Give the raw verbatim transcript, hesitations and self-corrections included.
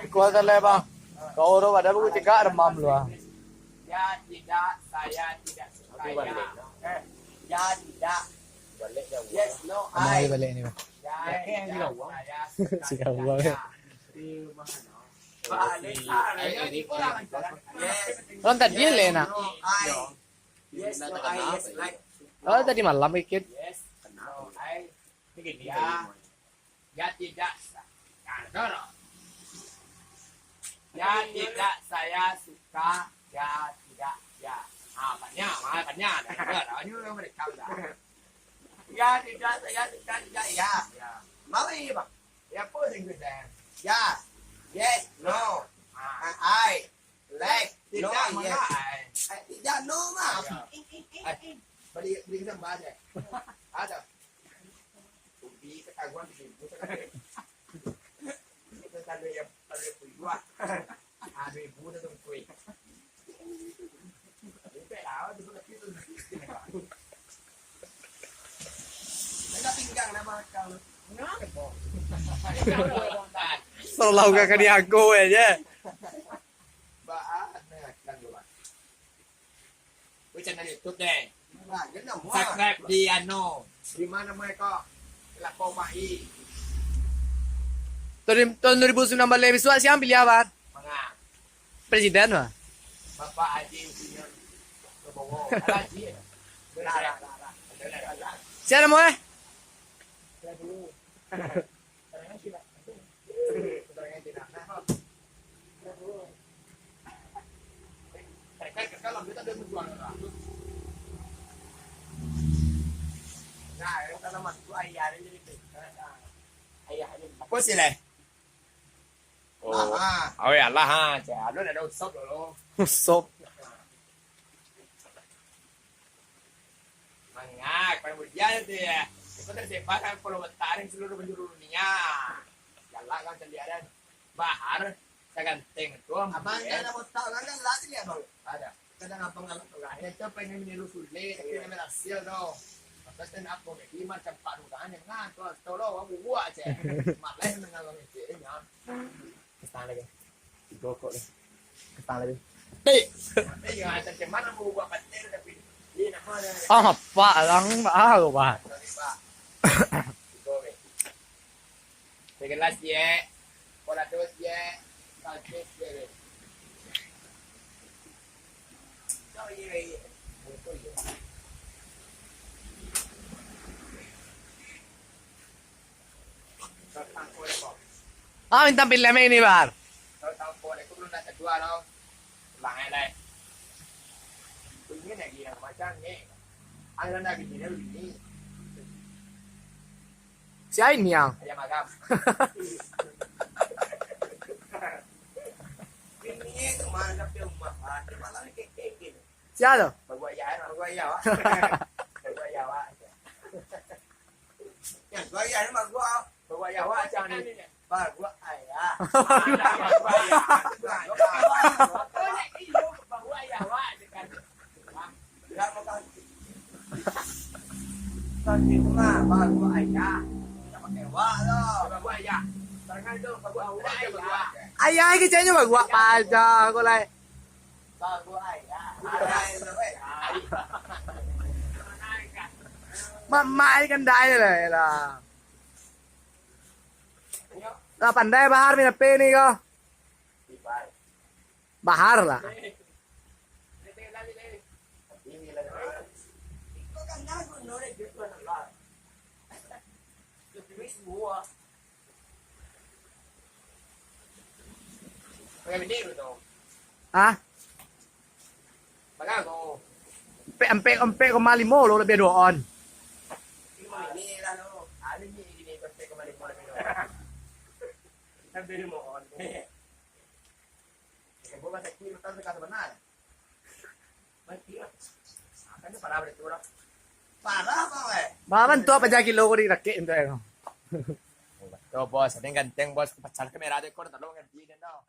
Kuat lah, Bang. Kau tu pada buku cegak demam lu, ah. Ya, tidak, saya tidak suka, ya. Eh, ya, tidak. Yes, no, I. Balik ni, Bang. Ya, tidak, saya suka, tidak, ya. Balik, ah, ayo, ikut lah, Bang. Yes. Orang tadi le nak. No, I. Yes, no, I, yes, like. Oh, tadi malam ikut. Yes, no, I. Ya. Ya tidak. Nah, dorong. Ya tidak, saya suka. Ya tidak, ya. Ah, banyak, ah, banyak. Dah, dah, dah. Ini orang mereka dah. Ya tidak, saya suka, tidak, ya. Ya. Mau ini, Bang? Ya, apa sih, Gus, eh? Ya. Yes, no. Ah. Ah, I. Like, no, tidak, yes. Mana, eh? Eh, tidak, no, mah. Ya. Eh, beri, beri kesempatan, eh. Ada. Ubi ketahuan di ibu, ketahuan. Itu tanda yang paling kuat. Ada ibu dah tungkui. Sampai lah, tu pun tapi tu. Tengah pinggang nama kau. Kenapa? Selalu kakak diago aja. Ba-, ah, nah, kan dulu, Bang. Weh, channel YouTube deh. Nah, dia nama. Subscribe di anu. Di mana mereka? Lapor Pak I. Tahun, tahun dua ribu sembilan belas bisuak, siapa pilih, Bang? Manga. Presiden, Bang. Bapak Haji Insinyur Prabowo. Haji, ya? Lah, lah, lah, lah. Siapa nama, eh? Apo sih, leh? Oh, ah, ah. Oh, ya lah, ha. Cek, alun ado usop dulu. Usop. Manga, kemudian tu ya, kita tersebar kan kalau betaring seluruh penjuru dunia. Galak kan caliak dan bahar, saganteng tu. Abang, ya, ada botak kan, kan lah sini, Abang. Ada. Kadang abang galak tu lah. Ada tu pengen meniru Sule, tapi, iya, namanya hasil tu. Maka stand up comedy macam Pak Nuran yang ngan tu, tolong aku buat je. Malah mengalami dia, ya. Kesan lagi. Tigo kok ni. Kesan lagi. Tik. Tapi ya, macam mana mau buat paten tapi ini nama dia. Ah, Pak, lang, ah, Pak. Sorry, Pak. Tigo ni. Segelas, ye. Pola dos, ye. Salcis, ye. Oh, ye, ye. Oh, ye. Ah, minta pilih ini, Bar. Si Ain yang. Sia tu? Baguak ayah, baguak ayah, wak. Baguak ayah, wak. Ya, baguak ayah ni baguak. Baguak ayah, wak, macam ni. Baguak ayah. Baguak ayah. Baguak ayah, wak, cakap. Enggak mau kaki. Kaki tu mah, baguak ayah. Kita pakai wak tu. Baguak ayah. Tangan tu, baguak ayah. Ayah kecilnya baguak paja, kau lai. Mamak ni kan dai lah, lah. Lah pandai Bahar main H P ni ko. Bahar lah. Hah? Ampek, ampek, ampek koma limo lo labiah duo on. Parah, Bang, eh. Parah, tu apa jadi lo ko di rakek tu, eh. Tu, bos, ada yang ganteng, bos. Pacar kamera dek ko, tolong edit dek ko.